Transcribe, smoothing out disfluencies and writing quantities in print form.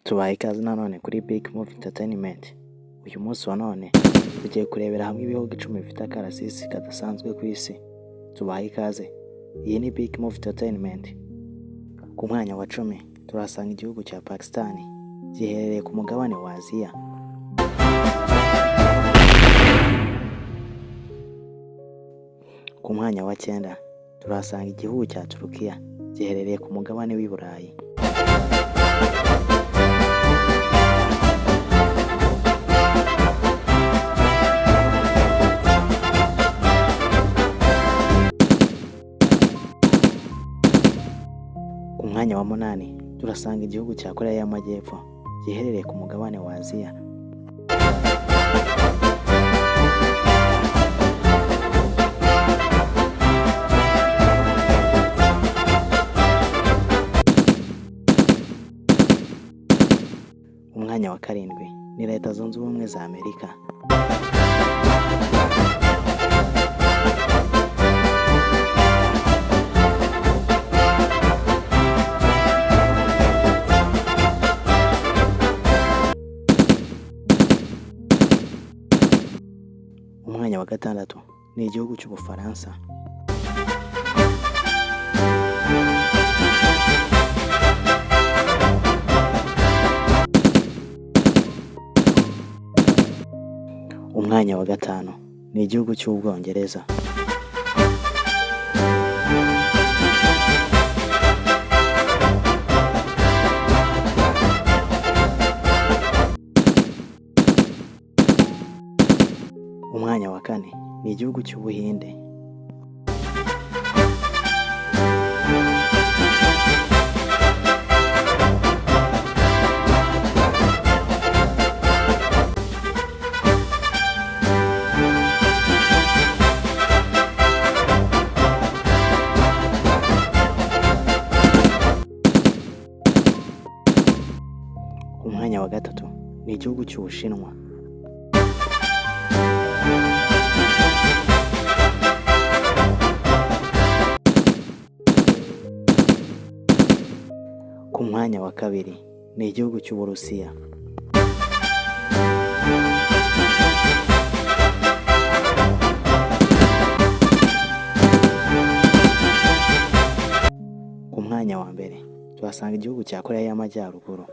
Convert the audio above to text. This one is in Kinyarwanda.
Tubaha ikaze nanone kuri Big Move Entertainment. Uyu munsi wa none tugiye kurebera hamwe ibihugu 10 bifite akarasisi kadasanzwe ku isi. Tubaha ikaze. Iyi ni Big Move Entertainment. Ku mwanya wa 10 turahasanga igihugu cya Pakistan giherereye ku mugabane wa Aziya. Ku mwanya wa 9 turahasanga igihugu cya Turukiya giherereye ku mugabane w'i Burayi. Ku mwanya wa 8 turasanga igihugu cya Koreya y'Amajyepfo giherereye ku mugabane wa Aziya. Umwanya wa 7 ni Leta Zunze Ubumwe za Amerika. Umwanya wa 6 ni igihugu cy'Ubufaransa. Umwanya wa 5 ni igihugu cy'Ubwongereza. Umwanya wa 4 ni igihugu cy'Ubuhinde. Umwanya wa 3 ni igihugu cy'Ubushinwa. Ku mwanya wa 2 ni igihugu cy'Uburusiya. Ku mwanya wa 1 tuhasanga igihugu cya Koreya y'Amajyaruguru.